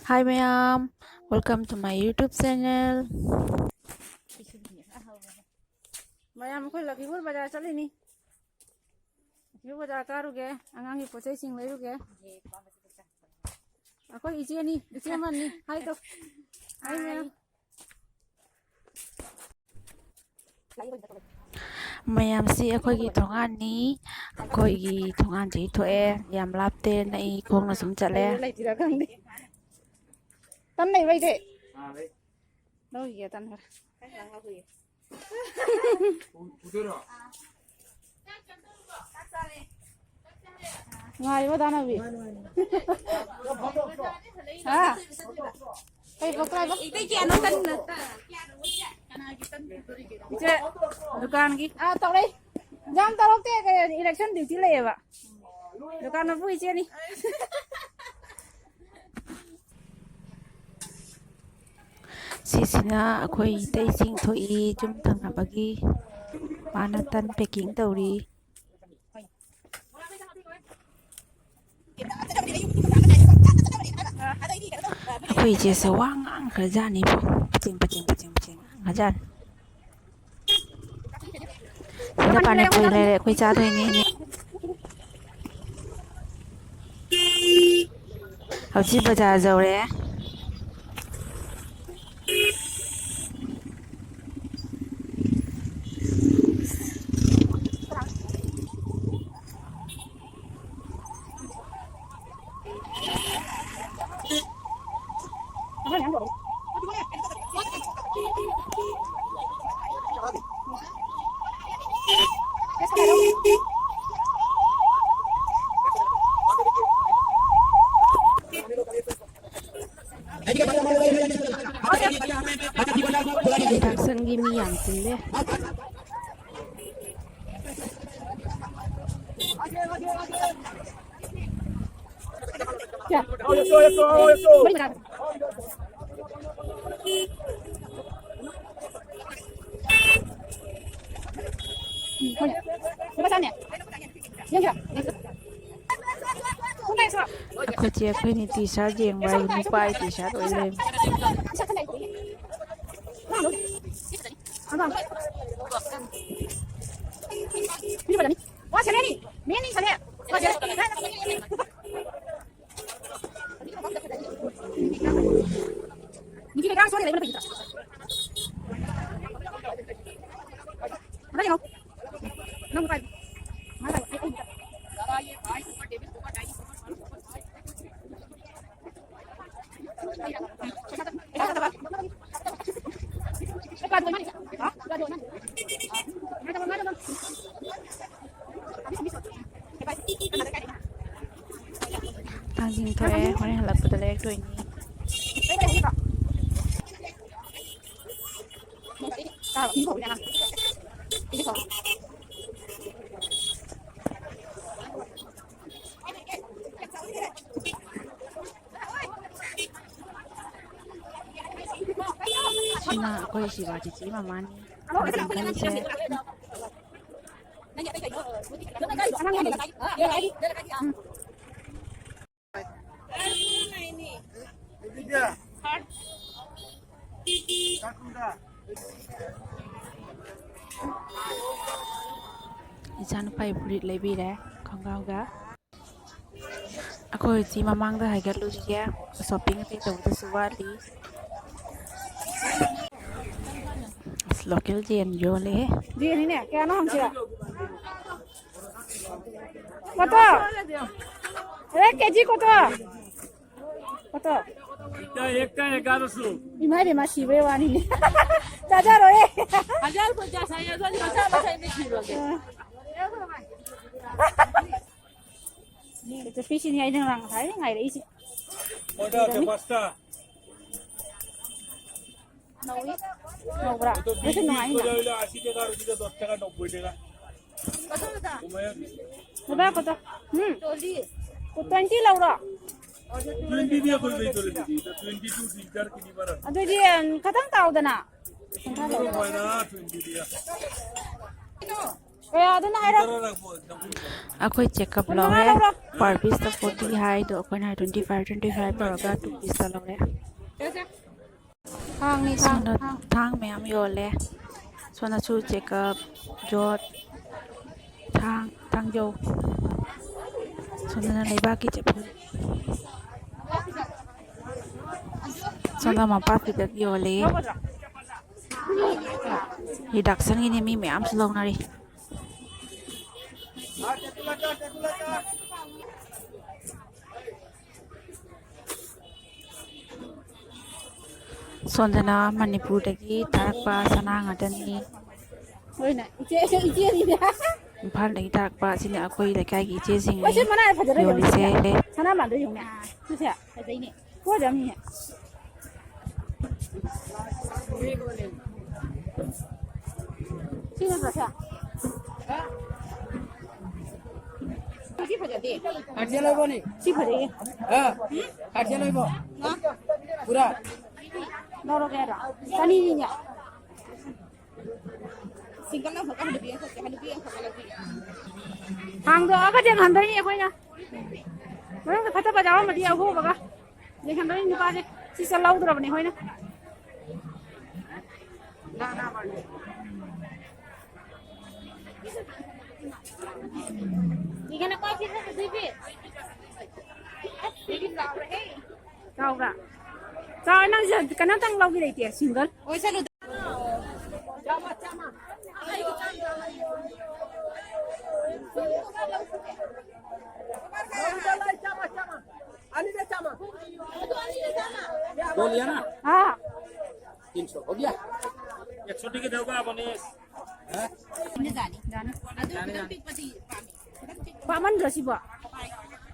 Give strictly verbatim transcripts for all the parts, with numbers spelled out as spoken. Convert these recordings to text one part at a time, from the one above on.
Hi ꯃꯌꯥꯝ, welcome to my YouTube channel. ꯃꯌꯥꯝ, ꯑꯩꯈꯣꯏ ꯂꯛꯈꯤꯄꯨꯔ ꯕꯖꯥꯔ ꯆꯠꯂꯤꯅꯤ꯫ ꯂꯛꯈꯤꯄꯨꯔ ꯕꯖꯥꯔ ꯀꯥꯔꯨꯒꯦ, ꯑꯉꯥꯡꯒꯤ ꯄꯣꯠ ꯆꯩꯁꯤꯡ ꯂꯩꯔꯨꯒꯦ꯫ ꯑꯩꯈꯣꯏ ꯏꯆꯦꯅꯤ, ꯏꯆꯦ ꯑꯃꯅꯤ꯫ Hi ꯇꯧ꯫ Hi ꯃꯌꯥꯝ꯫ ꯃꯌꯥꯝꯁꯤ ꯑꯩꯈꯣꯏꯒꯤ ꯊꯣꯡꯒꯥꯟꯅꯤ꯫ ꯑꯩꯈꯣꯏꯒꯤ ꯊꯣꯡꯒꯥꯟꯁꯤ ꯊꯣꯛꯑꯦ꯫ ꯌꯥꯝ ꯂꯥꯞꯇꯦ, ꯅꯛꯏ, ꯈꯣꯡꯅ ꯁꯨꯝ ꯆꯠꯂꯦ꯫ ꯂꯩꯔ ꯂꯩꯇ꯭ꯔꯤꯔꯥ ꯈꯪꯗꯦ꯫ ꯇꯟ ꯂꯩꯕ꯭ꯔꯥ ꯏꯆꯦ? ꯂꯧꯈꯤꯒꯦ ꯇꯟ ꯈꯔ꯫ ꯅꯨꯡꯉꯥꯏꯔꯤꯕꯣ ꯗꯥ ꯅꯥꯎꯕꯤ? ꯍꯥ? ꯀꯩ ꯄꯣꯠ ꯀꯥꯏꯕ? ꯏꯆꯦ, ꯗꯨꯀꯥꯟꯒꯤ꯫ ꯑꯥ, ꯇꯧꯔꯛꯏ꯫ ꯌꯥꯝ ꯇꯧꯔꯛꯇꯦ, ꯀꯩꯅꯣ, election duty ꯂꯩꯌꯦꯕ꯫ ꯗꯨꯀꯥꯟ ꯃꯄꯨ ꯏꯆꯦꯅꯤ꯫ ꯁꯤꯁꯤꯅ ꯑꯩꯈꯣꯏ ꯏꯇꯩꯁꯤꯡ ꯊꯣꯛꯏ ꯌꯨꯝ ꯊꯪꯅꯕꯒꯤ꯫ ꯃꯥꯅ ꯇꯟ packing ꯇꯧꯔꯤ꯫ ꯑꯩꯈꯣꯏ ꯏꯆꯦꯁꯦ ꯋꯥ ꯉꯥꯡꯈ꯭ꯔꯖꯥꯠꯅꯤꯕꯨ꯫ ꯄꯆꯦꯡ, ꯄꯆꯦꯡ, ꯄꯆꯦꯡ, ꯄꯆꯦꯡ ꯉꯥꯡꯈ꯭ꯔꯖꯥꯠꯅꯤ꯫ ꯁꯤꯗ ꯄꯥꯅꯤꯄꯨꯔꯤ ꯂꯩꯔꯦ, ꯑꯩꯈꯣꯏ ꯆꯥꯗꯣꯏꯅꯦ꯫ ꯍꯧꯖꯤꯛ ꯕꯖꯥꯔ ꯌꯧꯔꯦ꯫ ꯍꯤꯗꯥꯛꯁꯪꯒꯤ ꯃꯤ ꯌꯥꯝ ꯆꯤꯜꯂꯦ꯫ ꯎꯝ, ꯍꯣꯏ꯫ ꯂꯨꯄꯥ ꯆꯥꯝꯅꯦ꯫ ꯌꯦꯡꯁꯤꯔꯣ? ꯑꯩꯈꯣꯏ ꯆꯦ ꯑꯩꯈꯣꯏꯅꯤ ꯇꯤ ꯁꯥꯔꯠ ꯌꯦꯡꯕ ꯍꯥꯏꯕꯨ ꯅꯨꯄꯥꯒꯤ ꯇꯤ ꯁꯥꯔꯠ ꯑꯣꯏ ꯂꯩꯔꯝꯃꯦ꯫ ꯊꯥꯡꯖꯤꯡ ꯊꯣꯛꯑꯦ, ꯍꯣꯔꯦꯟ ꯍꯜꯂꯛꯄꯗ ꯂꯩꯔꯛꯇꯣꯏꯅꯤ꯫ ꯁꯤꯅ ꯑꯩꯈꯣꯏ ꯁꯤꯕꯥ ꯆꯤꯆꯦ ꯃꯃꯥꯅꯤ꯫ ꯊꯥꯡꯖꯤꯡ ꯈꯜꯂꯤꯁꯦ꯫ ꯏꯆꯥꯅꯨꯄꯥꯒꯤ ꯐꯨꯔꯤꯠ ꯂꯩꯕꯤꯔꯦ, ꯈꯣꯡꯒ꯭ꯔꯥꯎꯒ꯫ ꯑꯩꯈꯣꯏ ꯍꯧꯖꯤꯛ ꯃꯃꯥꯡꯗ ꯍꯥꯏꯒꯠꯂꯨꯔꯤꯒꯦ, ꯁꯣꯞꯄꯤꯡ ꯑꯇꯩ ꯇꯧꯕꯗꯁꯨ ꯋꯥꯠꯂꯤ꯫ ꯑꯁ, ꯂꯣꯀꯦꯜ ꯌꯦꯟ ꯌꯣꯜꯂꯦꯍꯦ꯫ ꯌꯦꯟꯅꯤꯅꯦ, ꯀꯌꯥꯅꯣ ꯍꯪꯁꯤꯔ? ꯀꯣꯠꯇꯣ? ꯑꯦ, ꯀꯦꯖꯤ ꯀꯣꯠꯇꯣ? ꯀꯣꯠꯇꯣ? একটা, একটা এগারোশো। ꯏꯃꯥ ꯏꯕꯦꯝꯃ, ꯁꯤꯕꯩ ꯋꯥꯅꯤꯅꯦ꯫ ꯆꯥꯖꯔꯣꯏꯌꯦ꯫ ꯍꯖꯥꯔ ꯄꯟꯆꯥꯁ ꯍꯥꯏꯌꯦ, ꯑꯗꯨꯗꯤ ꯃꯆꯥ ꯃꯆꯥ ꯑꯃ ꯁꯤꯔꯣꯒꯦ꯫ ꯑ꯫ ꯆꯠꯄꯤꯁꯤꯅꯤ ꯑꯩꯅ ꯉꯔꯥꯡ ꯉꯁꯥꯏꯗꯩ ꯉꯥꯏꯔꯛꯏꯁꯦ꯫ ꯀꯣꯏꯗ ꯐꯥꯁꯇ? ꯅꯧꯏ꯫ ꯅꯧꯕ꯭ꯔꯥ? ꯃꯁꯤ ꯅꯨꯡꯉꯥꯏꯅꯤꯅ꯫ ꯀꯣꯏꯗ ꯍꯣꯏꯗ ꯑꯁꯤ ꯇꯥꯀꯥ, ꯑꯗꯨꯗ ꯗꯁ ꯇꯥꯀꯥ, ꯅꯣꯕꯣꯏ ꯇꯥꯀꯥ꯫ ꯂꯨꯄꯥ ꯀꯨꯟꯊ꯭ꯔꯥ꯫ ꯎꯝ꯫ ꯇ꯭ꯋꯦꯟꯇꯤ ꯂꯧꯔꯣ? ꯇ꯭ꯋꯦꯟꯇꯤꯗꯤ ꯑꯩꯈꯣꯏ ꯂꯩꯇꯔꯦ ꯑꯗꯨꯗꯤ꯫ ꯇ꯭ꯋꯦꯟꯇꯤ ꯇꯨ ꯇꯤꯆꯔ ꯀꯤꯅꯤ ꯃꯔꯛ꯫ ꯑꯗꯨꯗꯤ, ꯎꯝ, ꯈꯇꯪ ꯇꯥꯎꯗꯅ꯫ ꯀꯨꯟꯊ꯭ꯔꯥ ꯂꯧꯔꯣ꯫ ꯇ꯭ꯋꯦꯟꯇꯤꯗꯤ꯫ ꯀꯌꯥꯗꯅꯣ ꯍꯥꯏꯔꯣ꯫ ꯑꯩꯈꯣꯏ ꯆꯦꯛꯑꯞ ꯀꯨꯟ ꯃꯉꯥ ꯂꯧꯔꯦ꯫ ꯂꯧꯔꯣ꯫ Per pieceꯇ forty ꯍꯥꯏꯗꯣ ꯑꯩꯈꯣꯏꯅ twenty five, twenty five ꯇꯧꯔꯒ two pieceꯇ ꯂꯧꯔꯦ꯫ ꯊꯥꯡꯅꯤ, ꯊꯥꯡ, ꯁꯣꯝꯗ ꯊꯥꯡ꯫ ꯊꯥꯡ ꯃꯌꯥꯝ ꯌꯣꯜꯂꯦ꯫ ꯁꯣꯝꯗꯁꯨ ꯆꯦꯀꯞ, ꯌꯣꯠ, ꯊꯥꯡ, ꯊꯥꯡꯖꯧ꯫ ꯁꯣꯝꯗꯅ ꯂꯩꯕꯥꯛꯀꯤ ꯆꯐꯨ꯫ ꯁꯣꯝꯗ ꯃꯣꯝꯄꯥꯛ ꯐꯤꯗꯛ ꯌꯣꯜꯂꯤ꯫ ꯂꯧꯒꯗ꯭ꯔꯣ? Reductionꯒꯤꯅꯦ, ꯃꯤ ꯃꯌꯥꯝꯁꯨ ꯂꯧꯅꯔꯤ꯫ ꯁꯣꯝꯗꯅ ꯃꯅꯤꯄꯨꯔꯗꯒꯤ ꯊꯥꯔꯛꯄ ꯁꯅꯥ ꯉꯥꯛꯇꯅꯤ꯫ ꯍꯣꯏꯅꯦ, ꯏꯆꯦ, ꯏꯆꯦꯅꯤꯅꯦ꯫ ꯏꯝꯐꯥꯜꯗꯒꯤ ꯊꯥꯔꯛꯄ ꯑꯁꯤꯅ ꯑꯩꯈꯣꯏ ꯂꯩꯀꯥꯏꯒꯤ ꯏꯆꯦꯁꯤꯡꯅꯤ ꯃꯁꯤ ꯃꯅꯥ ꯐꯖꯅ ꯌꯣꯜꯂꯤꯁꯦ꯫ ꯌꯣꯜꯂꯤꯁꯦ꯫ ꯁꯅꯥ ꯃꯥꯟꯗꯣꯏ ꯌꯦꯡꯉꯨꯅꯦ꯫ ꯁꯤꯁꯦ ꯐꯖꯩꯅꯦ꯫ ꯀꯣꯏꯗꯝꯅꯤꯅꯦ꯫ ꯁꯤ ꯅꯠꯇ꯭ꯔꯣ ꯁꯦ? ꯁꯤ ꯐꯖꯗꯦ꯫ ꯀꯥꯔꯖꯤꯌꯥ ꯂꯧꯕꯅꯤ꯫ ꯁꯤ ꯐꯖꯩꯌꯦ꯫ ꯑ, ꯀꯥꯔꯖꯤꯌꯥ ꯂꯧꯕ꯫ ꯄꯨꯔꯥ꯫ ꯂꯧꯔꯒꯦ ꯍꯥꯏꯔꯣ? ꯆꯅꯤꯅꯤꯅꯦ꯫ Single ꯑꯃꯈꯛꯀ ꯍꯟꯗꯣꯛꯄꯤꯌꯨ, ꯍꯟꯗꯣꯛꯄꯤꯌꯨ, ꯍꯟꯗꯣꯛꯄꯤꯌꯨ꯫ ꯍꯥꯡꯗꯣꯛꯑꯒꯗꯤ ꯑꯃꯨꯛ ꯍꯟꯗꯣꯛꯏꯅꯦ ꯑꯩꯈꯣꯏꯅ꯫ ꯃꯅꯨꯡꯗ ꯐꯠꯇꯕ ꯌꯥꯎꯔꯝꯃꯗꯤ ꯑꯍꯣꯕꯒ꯫ ꯌꯦꯡꯍꯟꯗꯣꯏꯅꯤ ꯅꯨꯄꯥꯁꯦ꯫ ꯁꯤꯁꯦ ꯂꯧꯗ꯭ꯔꯕꯅꯦ ꯑꯩꯈꯣꯏꯅ꯫ ꯆꯥꯎꯕ꯭ꯔꯥ? ꯆꯥꯎ, ꯅꯪꯁꯦ ꯀꯩꯅꯣꯇꯪ ꯂꯧꯒꯦ ꯂꯩꯇꯦ, single? बोलिए ना। हाँ। तीन सौ हो गया। एक सौ टिकट होगा अपने। हाँ? ꯄꯥꯝꯃꯟꯗ꯭ꯔꯣ ꯁꯤꯕꯣ?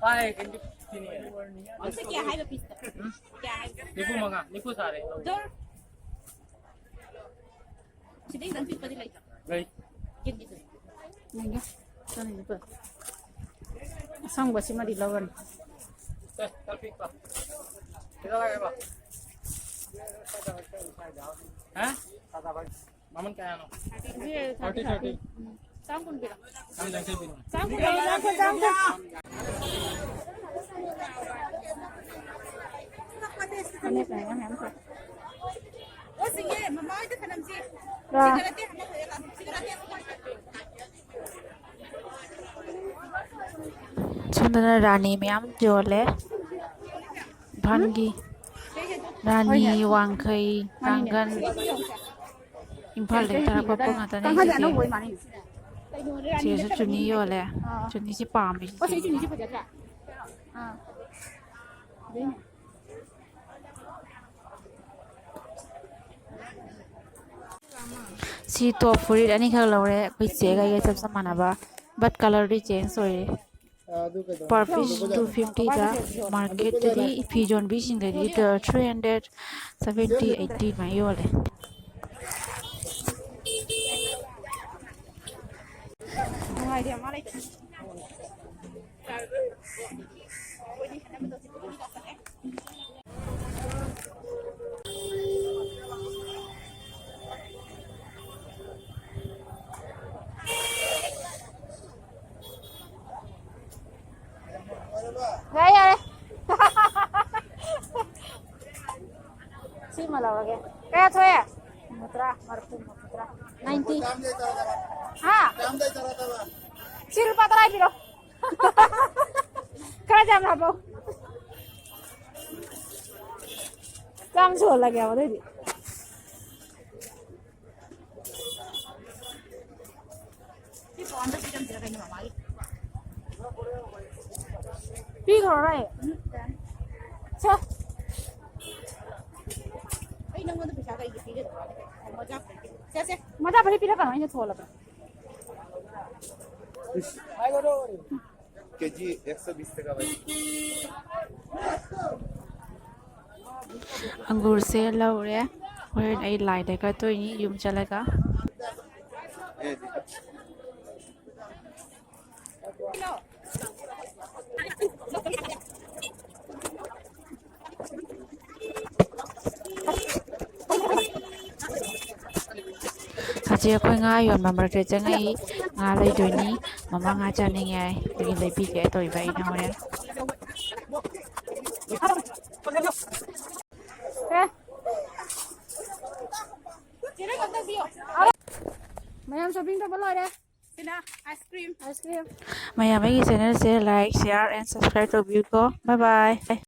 ꯄꯥꯏ, ꯀꯩꯅꯣ ꯁꯤꯅꯤ꯫ ꯀꯌꯥ ꯍꯥꯏꯕ pieceꯇ? ꯀꯌꯥ ꯍꯥꯏꯕ? ꯅꯤꯐꯨ ꯃꯉꯥ, ꯅꯤꯐꯨ ꯁꯥꯔꯦ꯫ ꯗꯣꯔ꯫ ꯁꯤꯗꯩ ꯈꯤꯇꯪ ꯄꯤꯛꯄꯗꯤ ꯂꯩꯇ꯭ꯔꯣ? ꯂꯩ꯫ ꯌꯦꯡꯒꯦ꯫ ꯆꯅꯤꯗꯤ ꯄꯨꯔꯛ-, ꯑꯁꯪꯕꯁꯤꯃꯗꯤ ꯂꯧꯔꯅꯤ꯫ ꯁꯦ, ꯈꯔ ꯄꯤꯛꯄ꯫ ꯀꯩꯗꯧꯔꯒꯦꯕ? ꯍꯥ? ꯃꯃꯜ ꯀꯌꯥꯅꯣ? ꯁꯤ thirty, thirty꯫ ꯎꯝ꯫ ꯆꯥꯝ ꯀꯨꯟ ꯄꯤꯔꯣ꯫ ꯆꯥꯝ ꯀꯨꯟ ꯄꯤꯔꯣ, ꯆꯥꯝ ꯀꯨꯟ, ꯆꯥꯝ ꯀꯨꯟ꯫ ꯐꯅꯦꯛ ꯂꯩꯔꯦ ꯃꯌꯥꯝ ꯐꯔꯦ꯫ ꯁꯣꯝꯗꯅ ꯔꯥꯅꯤ ꯃꯌꯥꯝ ꯌꯣꯜꯂꯦ꯫ ꯏꯝꯐꯥꯜꯒꯤ ꯔꯥꯅꯤ, ꯍꯣꯏꯅꯦ꯫ ꯋꯥꯡꯈꯩ, ꯃꯥꯅꯤꯅꯦ꯫ ꯀꯥꯡꯒꯟ, ꯏꯝꯐꯥꯜꯗꯒꯤ ꯊꯥꯔꯛꯄ ꯄꯣꯠ ꯉꯥꯛꯇꯅꯦ ꯀꯥꯡꯈꯟꯁꯦ ꯁꯤꯁꯦ꯫ ꯑꯅꯧꯕ ꯑꯣꯏ ꯃꯥꯜꯂꯤꯅꯦ꯫ ꯁꯤꯗꯁꯨ ꯆꯨꯅꯤ ꯌꯣꯜꯂꯦ꯫ ꯑꯥ꯫ ꯆꯨꯅꯤꯁꯦ ꯄꯥꯝꯃꯦ ꯑꯣ, ꯁꯤ ꯁꯤꯁꯦ꯫ ꯆꯨꯅꯤꯁꯦ ꯐꯖꯗ꯭ꯔꯥ? ꯑꯥ꯫ ꯑꯗꯨꯏꯅꯦ꯫ ꯁꯤ ꯇꯣꯞ ꯐꯨꯔꯤꯠ ꯑꯅꯤꯈꯛ ꯂꯧꯔꯦ ꯑꯩꯈꯣꯏ ꯆꯦꯒ ꯑꯩꯒ ꯆꯞ ꯆꯞ ꯃꯥꯟꯅꯕ, but colourꯗꯤ change ꯑꯣꯏꯔꯦ꯫ Per piece two fiftyꯗ, marketꯇꯗꯤ ꯐꯤ ꯌꯣꯟꯕꯤꯁꯤꯡꯗꯗꯤ three hundred seventy, eighty ꯑꯗꯨꯃꯥꯏꯅ ꯌꯣꯜꯂꯦ꯫ ꯅꯨꯡꯉꯥꯏꯇꯦ ꯃꯥ ꯂꯩꯇꯦ꯫ ꯌꯥꯔꯦ, ꯌꯥꯔꯦ꯫ ꯁꯤꯃ ꯂꯧꯔꯒꯦ꯫ ꯀꯌꯥ ꯊꯣꯛꯑꯦ? ꯍꯨꯝꯐꯨꯇꯔꯥ, ꯃꯔꯤꯐꯨ, ꯃꯔꯤꯐꯨꯇꯔꯥ, ninety꯫ ꯍꯥ? ꯁꯤ ꯂꯨꯄꯥ ꯇꯔꯥ ꯄꯤꯔꯣ꯫ ꯈꯔ ꯌꯥꯝ ꯍꯥꯞꯄꯣ꯫ ꯆꯥꯝ ꯁꯨꯍꯜꯂꯒꯦꯕ ꯑꯗꯨꯏꯗꯤ꯫ ꯄꯤꯈ꯭ꯔꯣ ꯔꯥꯏ꯫ ꯁꯦ꯫ ꯑꯩ ꯅꯪꯉꯣꯟꯗ ꯄꯩꯁꯥ ꯀꯩꯒꯤ ꯄꯤꯒꯗꯕ? ꯃꯣꯖꯥ ꯐꯨꯔꯤꯠꯀꯤ꯫ ꯁꯦ, ꯁꯦ꯫ ꯃꯣꯖꯥ ꯐꯨꯔꯤꯠ ꯄꯤꯔꯛꯀꯅꯣ, ꯑꯩꯅ ꯊꯣꯜꯂꯕꯅꯦ꯫ ꯀꯦꯖꯤ ꯑꯦꯛꯁꯣ ꯕꯤꯁ ꯇꯀꯥ ꯚꯥꯏ꯫ ꯑꯪꯒꯨꯔꯁꯦ ꯂꯧꯔꯦ꯫ ꯍꯣꯔꯦꯟ ꯑꯩ ꯂꯥꯏꯗ ꯀꯠꯇꯣꯏꯅꯤ ꯌꯨꯝ ꯆꯠꯂꯒ꯫ ꯑꯦ, ꯍꯧꯖꯤꯛ ꯑꯩꯈꯣꯏ ꯉꯥ ꯌꯣꯟꯕ ꯃꯔꯛꯇ ꯆꯪꯉꯛꯏ꯫ ꯉꯥ ꯂꯩꯗꯣꯏꯅꯤ꯫ ꯃꯃꯥ ꯉꯥ ꯆꯥꯅꯤꯡꯉꯦ ꯍꯥꯏ, ꯑꯗꯨꯒꯤ ꯂꯩꯕꯤꯒꯦ ꯇꯧꯔꯤꯕ ꯑꯩꯅ ꯍꯣꯔꯦꯟ꯫ ꯃꯌꯥꯝ shopping ꯇꯧꯕ ꯂꯣꯏꯔꯦ꯫ ꯁꯤꯅ ice cream꯫ Ice cream꯫ ꯃꯌꯥꯝ ꯑꯩꯒꯤ channelꯁꯦ like, share and subscribe ꯇꯧꯕꯤꯌꯨꯀꯣ꯫ Bye bye꯫